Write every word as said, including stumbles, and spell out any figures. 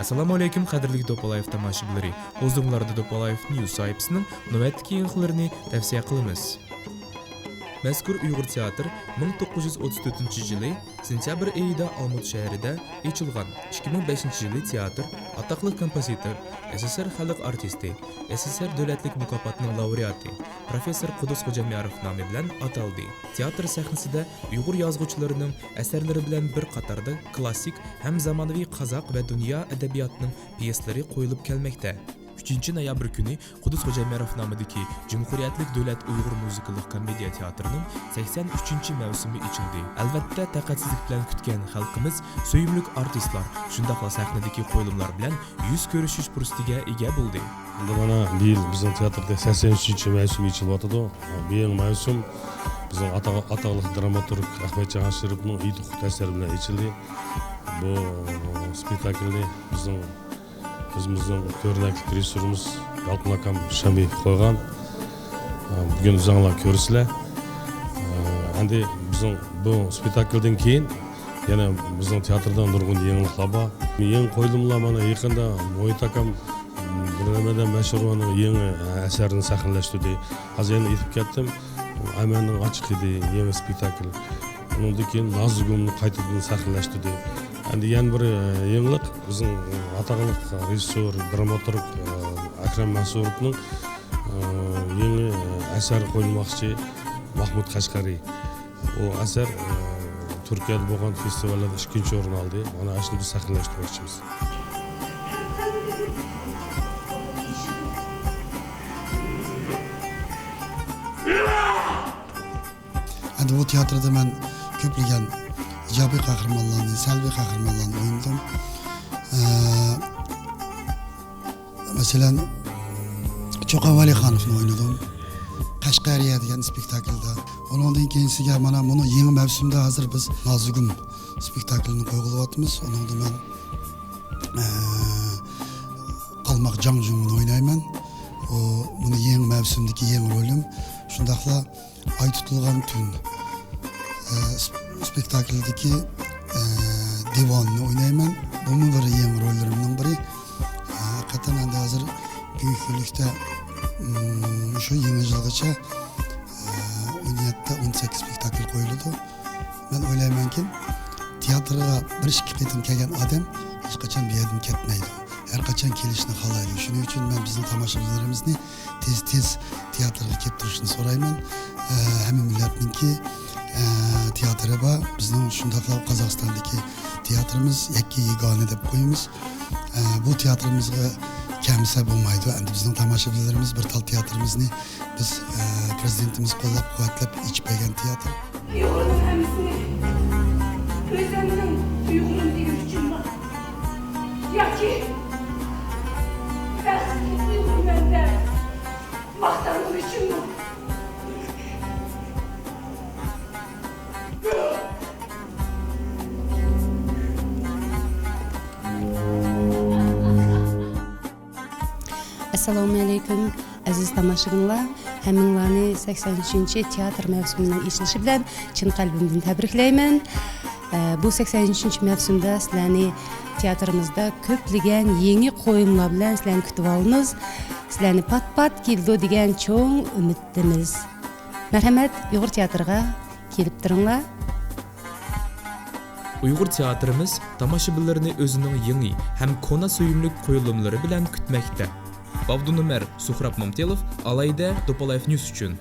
ئەسسالامۇ ئەلەيكۇم، قەدىرلىك دوپالايېف تاماشىبىنلىرى! ھۇزۇرۇڭلاردا دوپالايېف نيۇز ساھىپىسىنىڭ نۆۋەتتىكى يىغىنلىرىنى تەۋسىيە قىلىمىز. مەزكۇر ئۇيغۇر تىياتىر مىڭ توققۇز يۈز ئوتتۇز تۆتىنچى يىلى سېنتيابىر ئېيىدا ئالمۇتا شەھىرىدە ئېچىلغان. ئىككى مىڭ بەشىنچى يىلى تىياتىر ئاتاقلىق كومپوزىتور، ئەسسىسەر خەلق ئارتىستى، ئەسسىسەر دۆلەتلىك مۇكاپاتىنىڭ لاۋرېئاتى، پروفېسسور قۇدۇس خوجامياروف نامى بىلەن ئاتالدى. تىياتىر سەھنىسىدە ئۇيغۇر يازغۇچىلىرىنىڭ ئەسەرلىرى بىلەن بىر قاتاردا كلاسسىك ھەم زامانىۋى قازاق ۋە دۇنيا ئەدەبىياتىنىڭ پيېسىلىرى قويۇلۇپ كەلمەكتە. ئۈچىنچى نويابىر كۈنى قۇدۇس خوجامياروف نامىدىكى جۇمھۇرىيەتلىك دۆلەت ئۇيغۇر مۇزىكىلىق كومېدىيە تىياتىرىنىڭ سەكسەن ئۈچىنچى مەۋسۇمى ئېچىلدى. ئەلۋەتتە، تاقەتسىزلىك بىلەن كۈتكەن خەلقىمىز سۆيۈملۈك ئارتىسلار، شۇنداقلا سەھنىدىكى قويلىملار بىلەن يۈز كۆرۈشۈش پۇرسىتىگە ئىگە بولدى. ئەمدى مانا بىيىل بىزنىڭ تىياتىردا سەكسەن ئۈچىنچى مەۋسۇم ئېچىلىۋاتىدۇ. بۇ يېڭى مەۋسۇم بىزنىڭ ئاتا-، ئاتاقلىق دراماتورگ ئەخمەتجان ھاشىروفنىڭ ئىت ئوقۇت ئەسىرى بىلەن ئېچىلدى. بۇ سپېكتاكلنى بىزنىڭ ئۆزىمىزنىڭ كۆرنەكلىك رېژىسسورىمىز يالقۇن ئاكام شامىيېف قويغان. بۈگۈن ئۆزۈڭلار كۆرىسىلەر. ئەمدى بىزنىڭ بۇ سپېكتاكلدىن كېيىن يەنە بىزنىڭ تىياتىردا نۇرغۇن يېڭىلىقلار بار. يېڭى قويۇلمىلار مانا يېقىندا موھىت ئاكام بىر نېمىدە مەشھۇرۋانىڭ يېڭى ئەسەرىنى سەھنىلەشتۈردى. ھازىر يەنە ئېيتىپ كەتتىم. ئەمەننىڭ ئاچىقى ئىدى، يېڭى سپېكتاكل. ئۇنىڭدىن كېيىن نازۇگۇمنى قايتىدىن سەھنىلەشتۈردى. ئەمدى يەنە بىر، ئە، يېڭىلىق، بىزنىڭ، ئە، ئاتاقلىق رېژىسسور، دراماتورگ، ئە، ئەكرەم مەنسۇروفنىڭ، ئە، يېڭى، ئە، ئەسەر قويۇلماقچى، ماھمۇد قەشقەرى. ئۇ ئەسەر، ئە، تۈركىيەدە بولغان فېستىۋاللاردا ئىككىنچى ئورۇن ئالدى. مانا ئاشۇنى بىز سەھنىلەشتۈرمەكچىمىز. ئەمدى بۇ تىياتىردا مەن كۆپلىگەن ئىجابىي قەھرىمانلارنى، سەلبىي قەھرىمانلارنى ئوينىدىم. ئە، مەسىلەن، چوقان ۋەلىخانوفنى ئوينىدىم. قەشقەرىيە دېگەن سپېكتاكلدا. ئۇنىڭدىن كېيىنسىگە مانا مۇنۇ يېڭى مەۋسۇمدا ھازىر بىز نازۇگۇم سپېكتاكلىنى قويغىلىۋاتىمىز. ئۇنىڭدا مەن، ئە، قالماق جاڭ جۇڭنى ئوينايمەن. ئۇ، بۇنى يېڭى مەۋسۇمدىكى يېڭى رولۇم. شۇنداقلا ئاي تۇتۇلغان تۈن، ئە، سپ-، سپېكتاكلدىكى، ئە، دىۋاننى ئوينايمەن. بۇمۇ بىر يېڭى روللىرىمنىڭ بىرى. ئە، ھەقىقەتەن ئەمدى ھازىر بۈگۈنكى كۈنلۈكتە، ئىم، شۇ يېڭى يىلغىچە، ئە، ئون يەتتە، ئون سەككىز سپېكتاكل قويۇلىدۇ. مەن ئويلايمەنكى، تىياتىرغا بىر ئىككى قېتىم كەلگەن ئادەم ھېچقاچان بۇ يەردىن كەتمەيدۇ. ھەر قاچان كېلىشنى خالايدۇ. شۇنىڭ ئۈچۈن مەن بىزنىڭ تاماشىبىنلىرىمىزنى تېز-تېز تىياتىرغا كەپ تۇرۇشنى سورايمەن. ئە، ھەممە مىللەتنىڭكى، ئە، تىياتىرى بار. بىزنىڭ شۇنداقلا قازاقىستاندىكى تىياتىرىمىز يەككە يېگانە دەپ قويىمىز. ئە، بۇ تىياتىرىمىزغا كەلمىسە بولمايدۇ. ئەمدى بىزنىڭ تاماشىبىنلىرىمىز بىر تال تىياتىرىمىزنى بىز، ئە، پىرېزىدېنتىمىز قوللاپ-قۇۋۋەتلەپ ئېچىپ بەرگەن تىياتىر. ئۇيغۇرنىڭ ھەممىسىنى ئۆزۈمنىڭ ئۇيغۇرۇم دېگىنى ئۈچۈنمۇ؟ ياكى بەختلىك ئۇيغۇرمەن دەپ ماختانغىنى ئۈچۈنمۇ؟ ئەسسالامۇئەلەيكۇم، ئەزىز تاماشىبىنلار. ھەممىڭلارنى سەكسەن ئۈچىنچى تىياتىر مەۋسۇمىنىڭ ئېچىلىشى بىلەن چىن قەلبىمدىن تەبرىكلەيمەن. ئە، بۇ سەكسەن ئۈچىنچى مەۋسۇمدا سىلەرنى تىياتىرىمىزدا كۆپلىگەن يېڭى قويۇملار بىلەن سىلەرنى كۈتۈۋالىمىز. سىلەرنى پات-پات كېلىدۇ دېگەن چوڭ ئۈمىدتىمىز. مەرھەمەت، ئۇيغۇر تىياتىرىغا كېلىپ تۇرۇڭلار. ئۇيغۇر تىياتىرىمىز تاماشىبىنلىرىنى ئۆزىنىڭ يېڭى ھەم كونا سۆيۈملۈك قويۇلۇملىرى بىلەن كۈتمەكتە. باۋدۇن ئۆمەر، سۇھراب مامتېلوف، ئالاھىدە، دوپالايېف نيۇس ئۈچۈن.